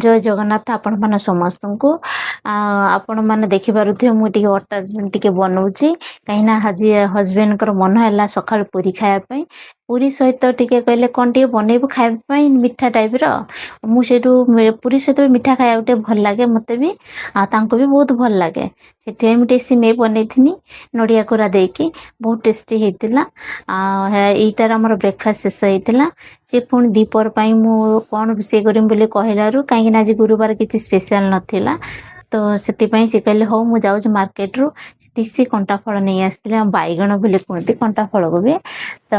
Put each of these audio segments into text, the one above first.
ଜୟ ଜଗନ୍ନାଥ ଆପଣମାନ ସମସ୍ତଙ୍କୁ। ଆପଣମାନେ ଦେଖିପାରୁଥିବେ, ମୁଁ ଟିକେ ଅଟା ଟିକେ ବନଉଛି, କାହିଁକିନା ଆଜି ହଜବେଣ୍ଡଙ୍କର ମନ ହେଲା ସକାଳୁ ପୁରୀ ଖାଇବା ପାଇଁ। ପୁରୀ ସହିତ ଟିକେ କହିଲେ କ'ଣ ଟିକେ ବନେଇବୁ ଖାଇବା ପାଇଁ ମିଠା ଟାଇପ୍ର। ମୁଁ ସେଇଠୁ ପୁରୀ ସହିତ ବି ମିଠା ଖାଇବାକୁ ଟିକେ ଭଲ ଲାଗେ ମୋତେ ବି, ଆଉ ତାଙ୍କୁ ବି ବହୁତ ଭଲ ଲାଗେ। ସେଥିପାଇଁ ମୁଁ ଟିକେ ସିମେଇ ବନେଇଥିନି ନଡ଼ିଆ କୋରା ଦେଇକି, ବହୁତ ଟେଷ୍ଟି ହେଇଥିଲା। ଆଉ ଏଇଟାର ଆମର ବ୍ରେକଫାଷ୍ଟ ଶେଷ ହେଇଥିଲା। ସେ ପୁଣି ଦ୍ୱିପହର ପାଇଁ ମୁଁ କ'ଣ ରୋଷେଇ କରିବି ବୋଲି କହିଲାରୁ, କାହିଁକିନା ଆଜି ଗୁରୁବାର କିଛି ସ୍ପେଶାଲ ନଥିଲା, ତ ସେଥିପାଇଁ ସେ କହିଲେ ହଉ, ମୁଁ ଯାଉଛି ମାର୍କେଟରୁ ଦେଶୀ କଣ୍ଟା ଫଳ ନେଇ ଆସିଥିଲେ। ଆଉ ବାଇଗଣ ବୋଲି କୁହନ୍ତି କଣ୍ଟା ଫଳକୁ ବି। ତ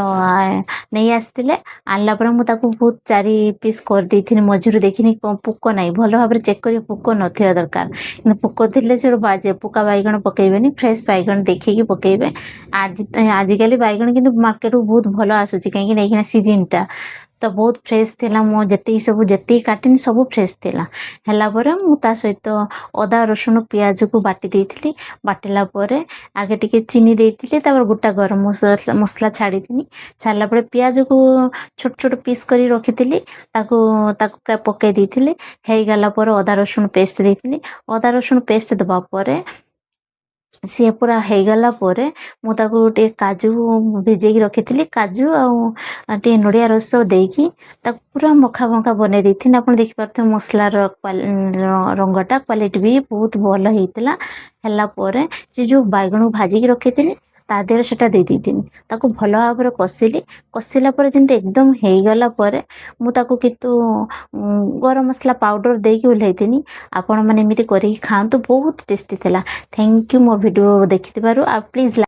ନେଇ ଆସିଥିଲେ। ଆଣିଲା ପରେ ମୁଁ ତାକୁ ବହୁତ ଚାରି ପିସ୍ କରିଦେଇଥିଲି। ମଝିରୁ ଦେଖିନି ପୋକ ନାହିଁ। ଭଲ ଭାବରେ ଚେକ୍ କରି ପୋକ ନଥିବା ଦରକାର। କିନ୍ତୁ ପୋକ ଥିଲେ ସେଠୁ ବାଜେ ପୋକା ବାଇଗଣ ପକେଇବେନି, ଫ୍ରେଶ୍ ବାଇଗଣ ଦେଖିକି ପକେଇବେ। ଆଜିକାଲି ବାଇଗଣ କିନ୍ତୁ ମାର୍କେଟକୁ ବହୁତ ଭଲ ଆସୁଛି, କାହିଁକି ଏଇଖିଣା ସିଜିନ୍ଟା ତ ବହୁତ ଫ୍ରେଶ୍ ଥିଲା। ମୁଁ ଯେତିକି ସବୁ ଯେତିକି କାଟିନି, ସବୁ ଫ୍ରେଶ୍ ଥିଲା। ହେଲା ପରେ ମୁଁ ତା ସହିତ ଅଦା, ରସୁଣ, ପିଆଜକୁ ବାଟି ଦେଇଥିଲି। ବାଟିଲା ପରେ ଆଗେ ଟିକେ ଚିନି ଦେଇଥିଲି, ତାପରେ ଗୋଟା ଗରମ ମସଲା ଛାଡ଼ିଥିଲି। ଛାଡ଼ିଲା ପରେ ପିଆଜକୁ ଛୋଟ ଛୋଟ ପିସ୍ କରି ରଖିଥିଲି, ତାକୁ ପକେଇ ଦେଇଥିଲି। ହେଇଗଲା ପରେ ଅଦା ରସୁଣ ପେଷ୍ଟ ଦେଇଥିଲି। ଅଦା ରସୁଣ ପେଷ୍ଟ ଦେବା ପରେ ସିଏ ପୁରା ହେଇଗଲା ପରେ ମୁଁ ତାକୁ ଟିକେ କାଜୁ ଭିଜେଇକି ରଖିଥିଲି, କାଜୁ ଆଉ ଟିକେ ନଡ଼ିଆ ରସ ଦେଇକି ତାକୁ ପୁରା ମଖା ମଖା ବନେଇ ଦେଇଥିଲି। ଆପଣ ଦେଖିପାରୁଥିବେ ମସଲାର ରଙ୍ଗଟା, କ୍ୱାଲିଟି ବି ବହୁତ ଭଲ ହେଇଥିଲା। ହେଲା ପରେ ସେ ଯେଉଁ ବାଇଗଣକୁ ଭାଜିକି ରଖିଥିଲି, ତା ଦେହରେ ସେଟା ଦେଇ ଦେଇଥିଲି। ତାକୁ ଭଲ ଭାବରେ କଷିଲି। କଷିଲା ପରେ ଯେମିତି ଏକଦମ ହେଇଗଲା ପରେ ମୁଁ ତାକୁ କିନ୍ତୁ ଗରମ ମସଲା ପାଉଡ଼ର ଦେଇକି ଓହ୍ଲେଇଥିଲି। ଆପଣମାନେ ଏମିତି କରିକି ଖାଆନ୍ତୁ, ବହୁତ ଟେଷ୍ଟି ଥିଲା। Thank you ମୋ ଭିଡ଼ିଓ ଦେଖିଥିବାରୁ, ଆଉ ପ୍ଲିଜ୍।